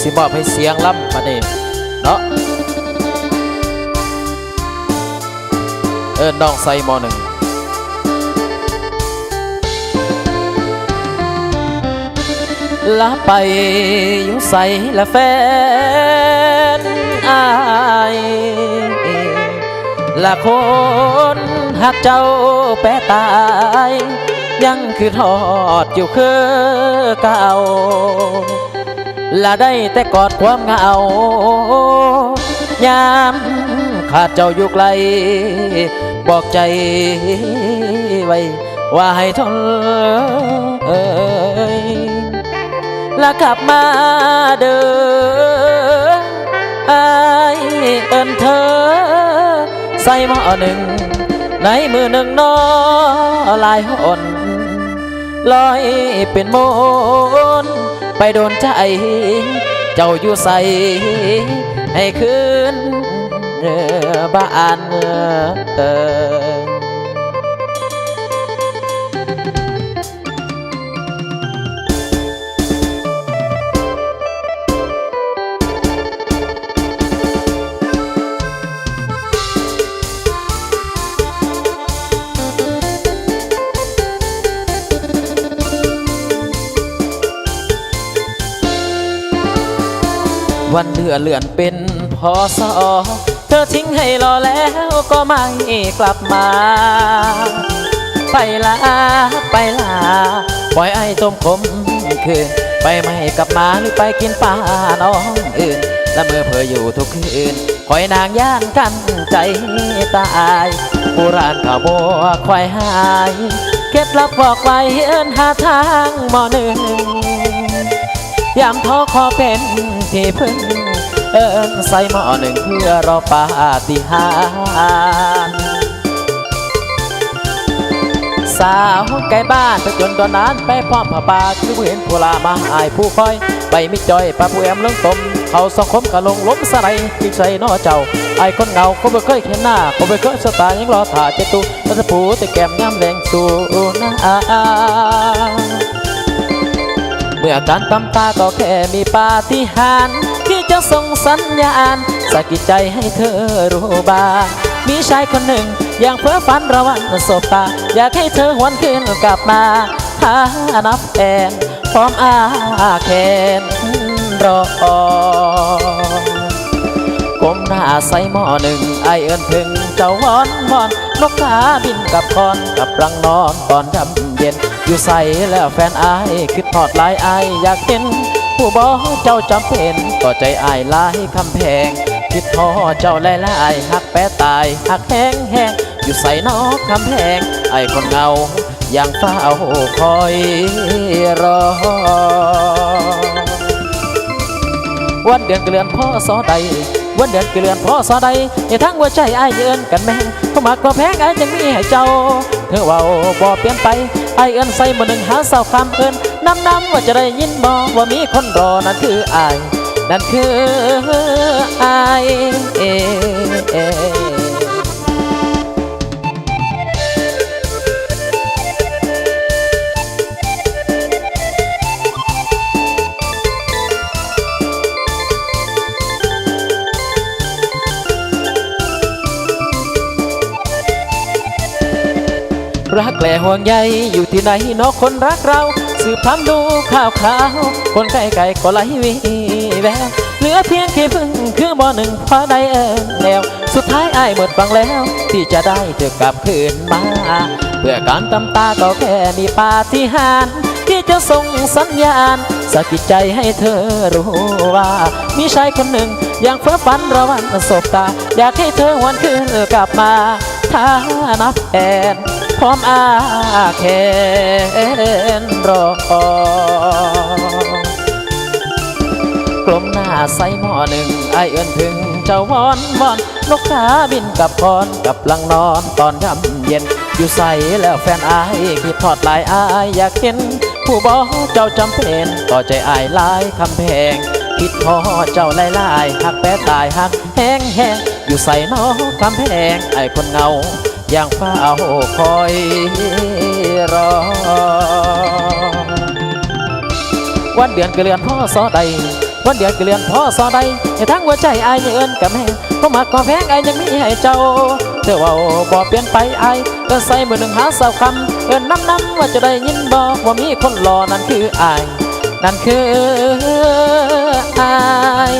ຊິມອບໃຫ້ສຽງລຳບາດນີ້ເນາະ ເອີ້ນນ້ອງໃສ່ໝໍ້ໜຶ່ງ. ລະໄປຢູ່ໃສລະແຟນອ້າຍ ລະຄົນຮັກເຈົ້າແປຕາຍ ຍັງຄຶດຮອດຢູ່ຄືເກົ່າ ລະໄດ້ແຕ່ກອດຄວາມເຫງົາ ຍາມຂາດເຈົ້າຢູ່ໄກ ບອກໃຈໄວ້ວ່າໃຫ້ທົນ ລະກັບມາເດີ ອ້າຍເອີ້ນເທີ ໃສ່ໝໍ້ໜຶ່ງ ໃນມື້ໜຶ່ງໜໍ່ຫຼາຍຫົນ ລອຍເປັນມົນ ໄປດົນໃຈ ເຈົ້າຢູ່ໃສ ໃຫ້ຄືນບ້ານ. ວັນເດືອນເລື່ອນເປັນ ພໍສ ເທີຖິ້ມໃຫ້ລໍແລ້ວກໍໄມ່ກັບມາ ໄປລາ ໄປລາ ປ່ອຍອ້າຍຕົມຂົມຄືນ ໄປໄມ່ກັບມາ ຫຼືໄປກິນປານ້ອງອື່ນ ລະເມີເພີຢູ່ທຸກຄືນ ຂ້ອຍນາງຢ້ານກັ້ນໃຈຕາຍ ບູຮານເຂົາບອກຄວາຍຫາຍ ເຄັດລັບບອກໄວ້ເອີ້ນຫາທາງໝໍ້ໜຶ່ງ ຍາມທໍຂໍເປັນທີ່ເພິ່ງ ເອີ້ນໃສ່ໝໍ້ໜຶ່ງເພື່ອລໍປາຕິຫານ ສາວໃກ້ບ້ານໄປຈົນດອນນານ ໄປພ້ອມຜ້າປ່າຄືບໍ່ເຫັນຜູ້ລາມາ ອ້າຍຜູ້ຄອຍ ໄປມີຈ່ອຍປາຜູ້ແອມລົງຕົມ ເຂົາສອງຄົນກະລົງລົມສະໄລ ຢູ່ໃສນໍເຈົ້າ ອ້າຍຄົນເຫງົາ ຄົນບໍ່ເຄີຍເຫັນໜ້າ ຄົນບໍ່ເຄີຍສະຕາ ຍັງລໍຖ້າເຈັດຕູ ລະຕະປູແຕ່ແກ້ມຍາມແລງສູ່ນາ ເມື່ອການຕຳຕາກໍແຄ່ມີປາຕິຫານ ທີ່ຈະສົ່ງສັນຍານ ສະກິດໃຈໃຫ້ເທີຮູ້ວ່າ ມີຊາຍຄົນໜຶ່ງ ຢ່າງເພີຝັນລະວັນສົບຕາ ຢາກໃຫ້ເທີຫວນຄືນກັບມາ ຫານັບແອນ ພ້ອມອ້າແຂນລໍ ກົ້ມໜ້າໃສ່ໝໍ້ໜຶ່ງ ອ້າຍເອີ້ນເຖິງເຈົ້າວອນວອນ ນົກກາບິນກັບຄອນ ກັບລັງນອນຕອນຢາມເຢັນ ຢູ່ໃສແລ້ວແຟນອ້າຍ ຄຶດຮອດຫຼາຍອ້າຍຢາກເຫັນ ຮູ້ບໍ່ເຈົ້າຈຳເປັນ ກໍໃຈອ້າຍຫຼາຍຄຳແພງ ຄຶດຮອດເຈົ້າຫຼາຍໆ ຮັກແປຕາຍ ຮັກແຮງໆ ຢູ່ໃສນໍຄຳແພງ ອ້າຍຄົນເຫງົາ ຢ່າງເຝົ້າຄອຍລໍ ວັນເດືອນກະເດືອນ ພໍສ ໃດ ວັນເດືອນກະເດືອນ ພໍສ ໃດ ໃນທາງຫົວໃຈອ້າຍເອີ້ນກັນແມ່ນ ຄວາມຮັກຄວາມແພງອ້າຍຍັງມີໃຫ້ເຈົ້າ ເທີເວົ້າບໍ່ປ່ຽນໄປ ອ້າຍເອີ້ນໃສ່ມື້ໜຶ່ງຫາເຊົ້າຄ່ຳເອີ້ນນຳນຳ ວ່າຈະໄດ້ຍິນບໍ່ ວ່າມີຄົນລໍ ນັ້ນຄືອ້າຍ ນັ້ນຄືອ້າຍ. ຮັກແລະຫ່ວງໃຍຢູ່ທີ່ໃດນໍ ຄົນຮັກເຮົາ ສືບຖາມດູຂ່າວຄາວ ຄົນໃກ້ໆກໍໄຮ້ວີ່ແວວ ເຫຼືອພຽງທີ່ເພິ່ງຄືໝໍ້ໜຶ່ງພໍໄດ້ແລ້ວ ສຸດທ້າຍອ້າຍໝົດຫວັງແລ້ວ ທີ່ຈະໄດ້ເທີກັບຄືນມາ ເພື່ອການຕຳຕາກໍແຄ່ມີປາຕິຫານ ທີ່ຈະສົ່ງສັນຍານ ສະກິດໃຈໃຫ້ເທີຮູ້ວ່າ ມີຊາຍຄົນໜຶ່ງ ຢ່າງເຟີຝັນລະວັນສົບຕາ ຢາກໃຫ້ເທີຫວນຄືນກັບມາ ຖ້ານັບແອນ ພ້ອມອ້າແຂນລໍ ກົ້ມໜ້າໃສ່ໝໍ້ໜຶ່ງ ອ້າຍເອີ້ນເຖິງເຈົ້າວອນວອນ ນົກກາບິນກັບຄອນ ກັບລັງນອນຕອນຍາມເຢັນ ຢູ່ໃສແລ້ວແຟນອ້າຍ ຄິດຮອດຫຼາຍອ້າຍຢາກເຫັນ ຮູ້ບໍ່ເຈົ້າຈຳເປັນ ຕໍ່ໃຈອ້າຍຫຼາຍຄຳແພງ ຄິດຮອດເຈົ້າຫຼາຍໆ ຮັກແປຕາຍຮັກແຮງໆ ຢູ່ໃສນໍຄຳແພງ ອ້າຍຄົນເຫງົາ ຢ່າງເຝົ້າຄອຍລໍ ວັນເດືອນກະເດືອນ ພໍສ ໃດ ຄົນດຽວກໍເລື່ອນພໍສໍໄດ້ ໃນທາງຫົວໃຈອ້າຍຍັງເອີ້ນກະແມ່ນ ຄວາມຮັກຄວາມແພງອ້າຍຍັງມີໃຫ້ເຈົ້າ ເທື່ອເວົ້າບໍ່ປ່ຽນໄປອ້າຍ ເອີ້ນໃສ່ມື້ໜຶ່ງຫາເຊົ້າຄ່ຳ ເອີ້ນນຳນຳວ່າຈະໄດ້ຍິນບໍ່ ວ່າມີຄົນຫຼໍ່ນັ້ນຄືອ້າຍ ນັ້ນຄືອ້າຍ.